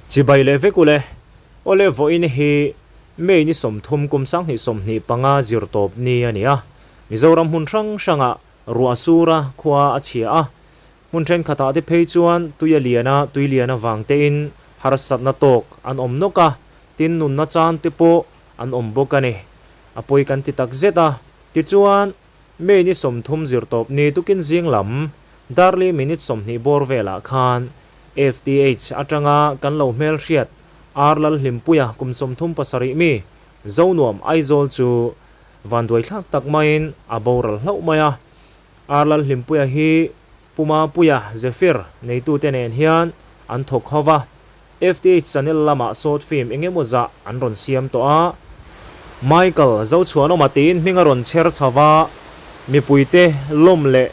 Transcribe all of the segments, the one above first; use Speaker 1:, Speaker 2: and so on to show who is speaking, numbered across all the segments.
Speaker 1: Chibai leh vek ule, Awle vawiin hi May ni 30 kum 2025 zir tawp ni a ni a. Mizoram hmun hrang hrangah ruah sur a khua a chhia a. Hmun thenkhatah te phei chuan tui a lian a, tui lian avang tein harsatna tawk an awm nawk a, tin nunna chan te pawh an awm bawk a ni. A pawi kan ti tak zet a. Tichuan, May ni 30 zirtawp ni tukin zing lam darli minute 20 bawr velah khan FTH atanga kan lo hmelhriat Ar Lalhlimpuia kum 37 mi Zonuam Aizawl chu vanduaithlak tak maiin a boral hlauh mai a. Ar Lalhlimpuia hi Puma Puia Zephyr neitute nen hian an thawk ho va. FTH channel lamah short film eng emaw zah an rawn siam tawh a. Michael Zochhuanawma tiin hming a rawn chher chho va, mipuite lawm leh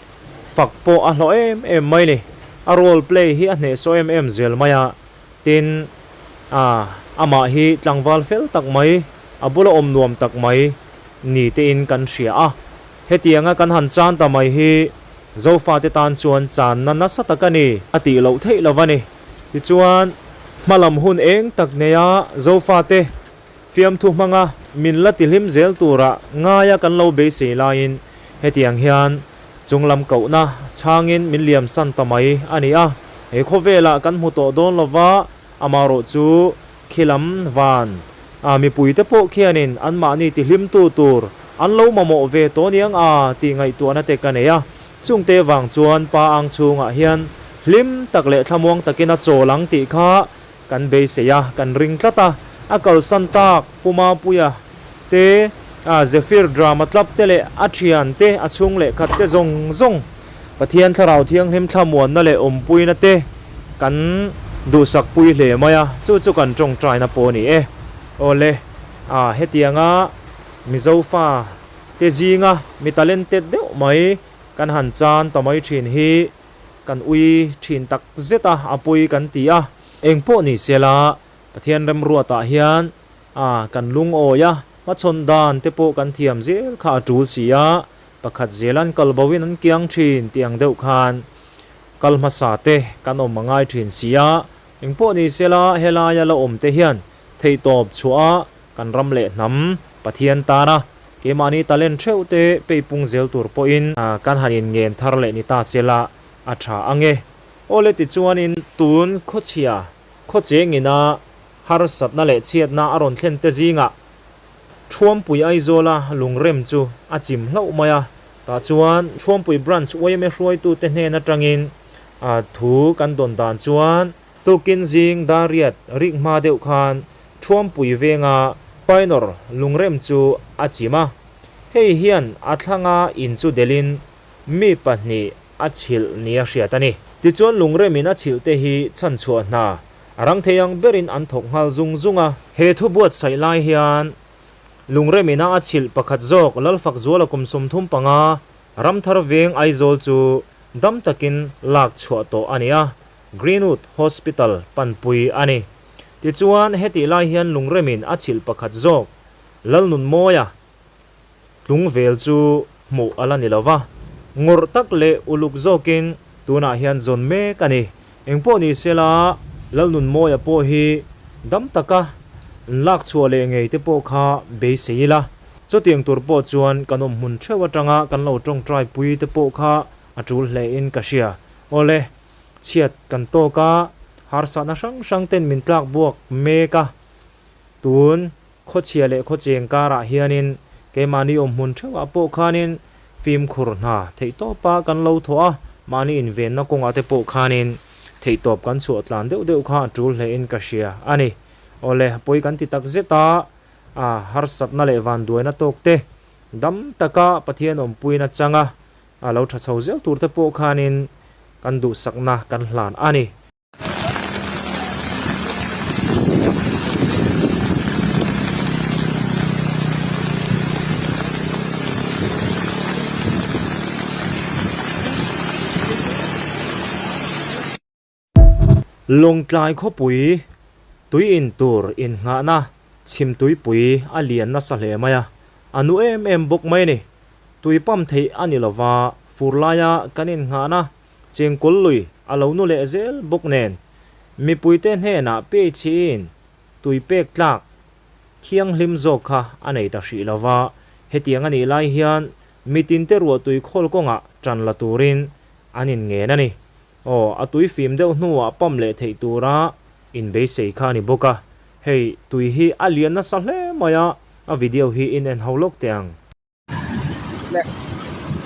Speaker 1: fak pawh a hlawh em em mai ni. A role play hi a hnehsawh em em zel mai a, tin a amah hi tlangval fel tak mai, a bula awm nuam tak mai ni tein kan hria a. Hetianga kan han chan ta mai hi Zofate tan chuan channa nasa tak a ni a tih loh theih lo a ni. Tichuan, hmalam hun eng tak neia Zofate fiamthu hmanga min la tihlim zel tura ngaia kan lo beisei laiin hetiang hian chunglam kohna chhangin min liamsan ta mai a ni a. He khawvelah kan hmu tawh dawn lova, amarawh chu khilam van a mipuite pawh khianin anmahni tihlimtu tur an lo mamawh ve tawh niang a tih ngaihtuahna te ka nei a. Chungte vang chuan pa ang chhungah hian hlim tak leh thlamuang takin a chawl ang tih kha kan beisei a, kan ring tlat a. A kalsan tak Pu Mapuia te, a Zephyr drama tlap te leh a thian te, a chhung leh khat te zawng zawng Pathian Thlarau Thianghlim thlamuanna leh awmpuina te kan duhsakpui hle mai a, chu chu kan tawngtaina pawh a ni e. Awle, a hetianga Mizo fa te zinga mi talented deuh mai kan han chan ta mai thin hi kan ui thin tak zet a, a pawi kan ti a. Eng pawh ni sela Pathian remruatah hian a kan lungawi a, hmachhawn dan te pawh kan thiam zel kha a tul si a, pakhat zel an kal boin an kiang thin tih ang deuh khan kal hmasa te kan awm a ngai thin si a. Eng pawh ni sela helaia la awm te hian theihtawp chhuah a Kan ram leh hnam Pathian tana keimahni talent theuh te peipung zel tur pawhin kan han inngen thar leh ni ta sela a tha ang e. Awle tichuanin tun khawchhia khawchengina harsatna leh chhiatna a rawn thlen te zingah Thuampui Aizawla lungrem chu a chim hlauh mai a, tah chuan Thuampui Branch yma hruaitute hnen atangin thu kan dawn dan chuan Tukin zing Dariat rik hma deuh khan Thuampui venga Painawr lungrem chu a chim a, hei hian a thlanga in chu delhin mi pahnih a chhilh nia hriat a ni. Tichuan lungremin a chhilh te hi chhanchhuah hna a rang thei ang berin an thawk nghal zung zung a. He thu buatsaih lai hian lungremin a a chhilh pakhat zawk Lalfakzuala kum 35 Ramthar veng Aizawl chu dam takin lak chhuah tawh a ni a. Greenwood Hospital panpui a ni. Tichuan, hetih lai hian lungremin a chhilh pakhat zawk Lalnunmawia tlung vel chu hmuh a la ni lo va, ngawrh tak leh uluk zawkin tunah hian zawn mek a ni. Engpawh ni sela, Lalnunmawia pawh hi dam taka lak chhuah leh ngei te pawh kha beisei ila. Chutiang tur pawh chuan kan awm hmun theuh atanga kan lo tawngtai pui te pawh kha a tul hlein ka hria. Awle. Chhiat kan tawk a, harsatna hrang hrang ten min tlak buak mek a. Tun khawchhia leh khawcheng karah hianin keimahni awm hmun theuhah pawh khanin fimkhur hna theihtawpa kan lo thawh a, mahni invenna kawngah te pawh khanin theihtawp kan chhuah tlan deuh deuh kha a tul hlein ka hria a ni. Awle, pawi kan ti tak zet a, a harsatna leh vanduaina tawk te dam taka Pathian awmpuina changa A lo tha chho zel tur te pawh khanin kan duhsakna kan hlan a ni. Lawngtlai khawpui tui in tur innghahna chhim tuipui a lian nasa hle mai a, a nu em em bawk mai a ni. Tui pump theih a ni lova, fur laia kan innghahna chengkawl lui a lo nu leh zel bawk nen. Mipuite hnenah peichhiin tui pek tlak thianghlim zawk kha a nei ta hrih lo va, hetiang a nih lai hian mitinte ruahtui khawl kawngah ṭan la turin an inngen a ni. Aw, a tui fim deuh hnuah pump leh theih tura inbeisei kha a ni bawk a, hei tui hi a lian nasa hle mai a, a video hi in en ho lawk teh ang.
Speaker 2: Le.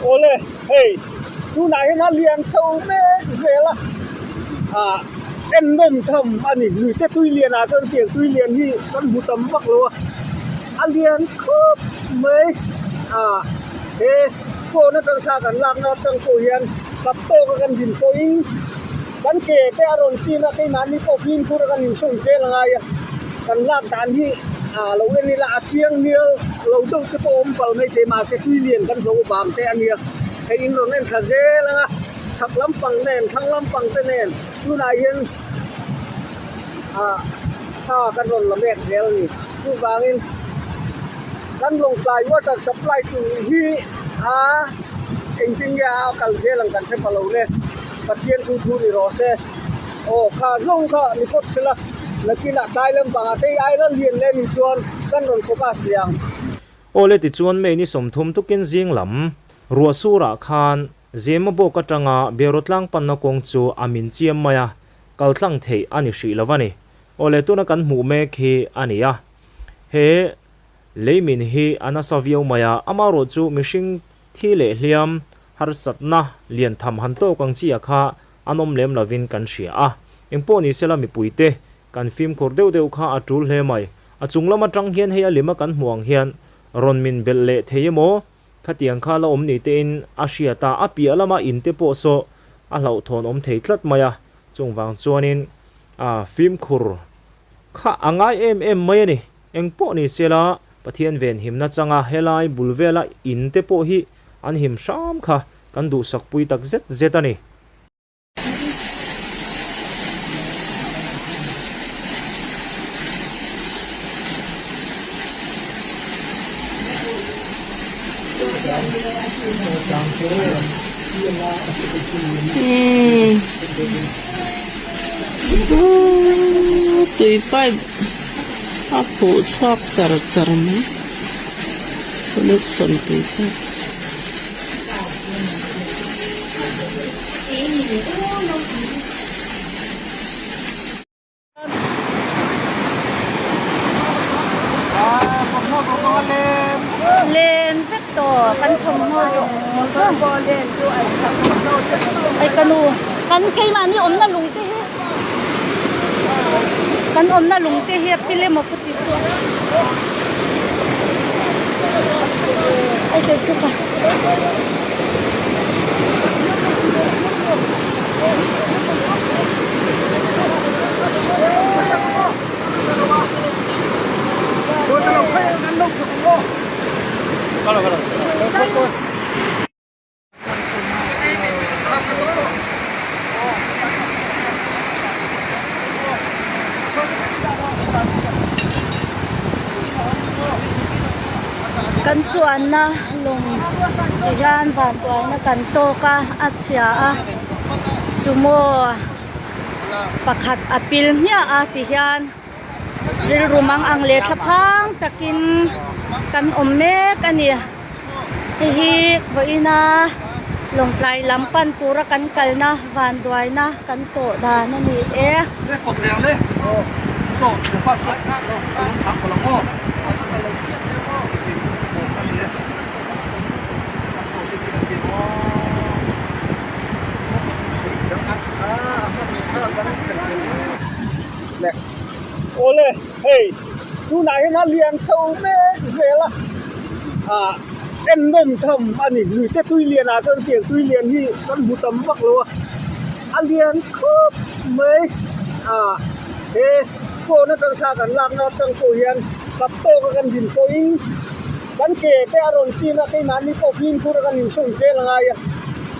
Speaker 2: Awle, hei tunah hian a lian chho mek zel a, ah en nawm tham a ni. Luite tui lianah chuan tiang tui lian hi kan hmu tam vak lo a, a lian khawp mai. Ah he phone atang thla kan lakna atang pawh hian kap tawka kan din pawhin kan ke te a rawn chin a, keimahni pawh fimkhur a kan insawi zel a ngai a, kan lak dan hi ah lo en ila a chiang mial lo deuh te pawh awm pal mai thei mahse tui lian kan hlo vang te a nia, hei in rawn en thla zel ang a, chhak lampang nen thlang lampang te nen tunah hian ah thla kan rawn la mek zel a ni, chuvangin kan Lawngtlai water supply tur hi a engtin nge a kal zel ang kan hre pha lo le, Pathian thu thu ni rawh se. Aw kha zawng kha ni phawt sela, nakinah tlai lampangah te i aila lian leh nih chuan kan rawn focus leh ang.
Speaker 1: Aw le tichuan May ni 30 tukin zing lam ruah surah khan Zema bawk atanga Bero tlang panna kawng chu a min chiam mai a, kal tlang theih a ni hrih lo a ni. Aw le tuna kan hmuh mek hi a ni a, he leimin hi a nasa viau mai a, amaherawhchu mihring thi leh hliam harsatna lian tham han tawk ang chi a kha an awm lem lovin kan hria a. Engpawh ni sela mipuite kan fimkhur deuh deuh kha a tul hle mai. A chung lam atang hian hei a lima kan hmuh ang hian rawn min belh leh thei emaw khatiang kha la awm ni tein a hriat a, a piah lama in te pawh saw a hlauhthawn awm thei tlat mai a. Chung vang chuanin a fimkhur kha a ngai em em mai a ni. Engpawh ni sela Pathian venhimna changa helai bul vela in te pawh hi an him hram kha kan duhsak pui tak zet zet a ni.
Speaker 3: Tui pipe a phuh chhuak char char mai connection tui pipe. Len vek tawh kan thawmhnaw zawng zawng ai ka nu kan keimahni awmna lung te hi kan awmna lung te hi a pil emaw ka ti chu ai kei chu ka Kan chuanna lawng ti hian vantuaina kan tawk a a chhia a sumo pakhat a pil hmiah a ti hian. Rilru mang ang leh thlaphang takin kan awm mek a ni. Hei hi vawiina Lawngtlai lam pan tura kan kalna vanduaina kan tawh dan a ni e.
Speaker 2: Awle, hei tunah hian a lian chho mek zel a, ah en nawm tham a ni. Luite tui lianah chuan tiang tui lian hi kan hmu tam vak lo a, a lian khawp mai. Ah he phone atang thla kan lakna atang pawh hian kap tawka kan din pawhin kan ke te a rawn chin a, keimahni pawh fimkhur a kan insawi zel a ngai a,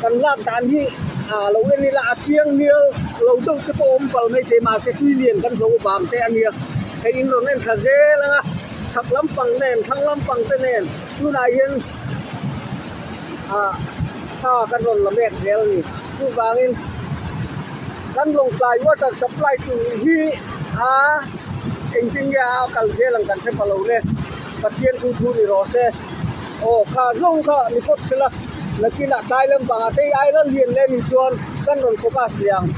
Speaker 2: kan lak dan hi ah lo en ila a chiang mial lo deuh te pawh awm pal mai thei mahse tui lian kan hlo vang te a nia, hei in rawn en thla zel ang a, chhak lampang nen thlang lampang te nen tunah hian ah thla kan rawn la mek zel a ni, chuvangin. Kan Lawngtlai water supply tur hi a engtin nge a kal zel ang kan hre pa lo le. Pathian thu thu ni rawh se. Aw kha zawng kha ni phawt sela nakinah tlai lampangah te i aia lian leh ni chuan kan rawn focus leh ang.